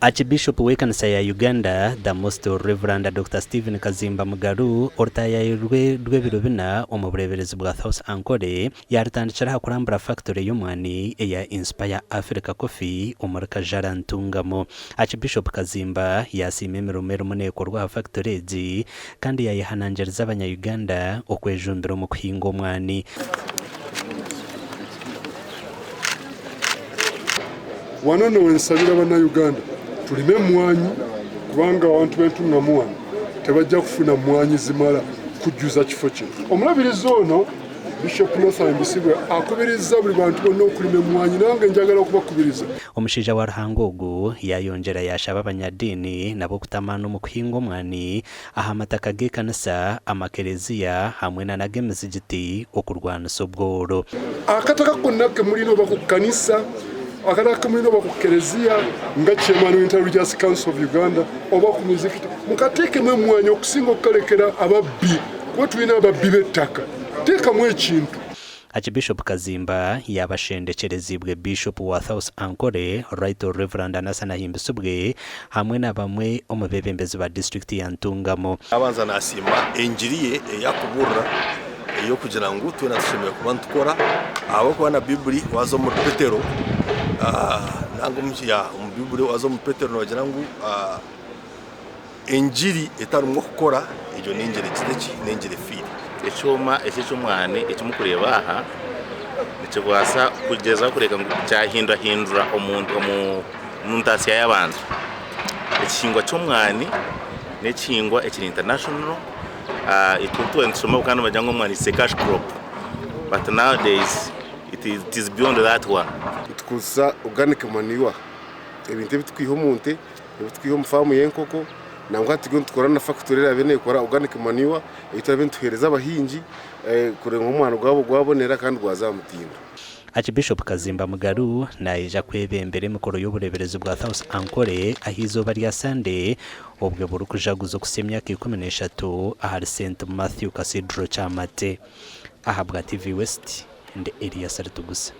Archbishop w'ekanisa ya Uganda, The Most Reverend Dokita Stephen Kazimba Mugalu orutaayaayiro rwe rw'ebiro bina omu bureeberezi bwa South Ankole yaarutandikira aha kurambura fakitore y'omwani eya Inspire Africa Coffee omuri Kajara Ntungamo. Archbishop Kazimba yaasiima emirimo erimu neekorwa aha fakitore egi kandi yaayehanangiriza abanya Uganda okwejumbira omu kuhinga omwani. Wano no wensabira bannayuganda tulime emmwanyi kubanga abantu b'Entungamo wano tebajja kufuna mmwanyi zimala kujjuza kifo kino. Omulabirizi ono Bishop Lothar Mbisibwe akubirizza buli bantu bonna okulima emmwanyi nange njagala okubakubiriza. Omushaija wa Ruhanga ogu yaayongyera yaashaba abanyadiini nabo okutamaana omu kuhinga omwani aha mataka g'ekanisa, amakereziya hamwe na n'ag'emizigiti okurwanisa obworo. Akataka kona kemurina oba ku kanisa, akataka kemurina oba ku kereziya nga Chairman wa Inter-Religious Council of Uganda oba ku mizikiti mukatekemu emwanyi okusinga okukalekera ababbi kuba tulina ababbi b'ettaka. Teekamu ekintu. Archbishop Kazimba yaaba ashendekyereziibwe Bishop wa South Ankole, Right Rev. Anasa Nahimbisibwe hamwe na bamwe omu beebembezi ba disiturikiti ya Ntungamo. Naabanza naasiima engiri ye ei arikubuurira ey'okugira ngu twena tushemereire kuba nitukora ahabw'okuba na Baiburi waaza omuri Petero nanga omu Baiburi waaza omuri Petero nibagira ngu Engiri etarimu okukora egyo n'engiri egizire ki? N'engiri efiire. Ekyoma eki eky'omwani eki murikureeba aha nikibaasa kugyezaho kureebeka ngu kyahindurahindura omu ntaasya y'abantu. Ekihingwa ky'omwani n'ekihingwa ekiri international. Itwe obu twabaire nitushoma bakaba nibagira ngu omwani is a cash crop but nowadays it is beyond that one. Nitukozesa organic manure, ebintu ebi turikwiha omu nte. Ebi tukwiha omu faamu y'enkoko nangwa turiyo nitukora na fakitori eraabe neekora organic manure ei turaabe nituheereza abahingi kureeba ngu omwani gwabo gwabonera kandi gwaza aha mutindo. Archbishop Kazimba Mugalu naija kwebembera emikoro y'obureeberezi bwa South Ankole ah'eizooba rya Sande obwe burikujaguza okuhitsya emyaka 13 ahari Saint Matthew Cathedral Kyamate. Ahabwa TV West, ndi Elias Ritugusa.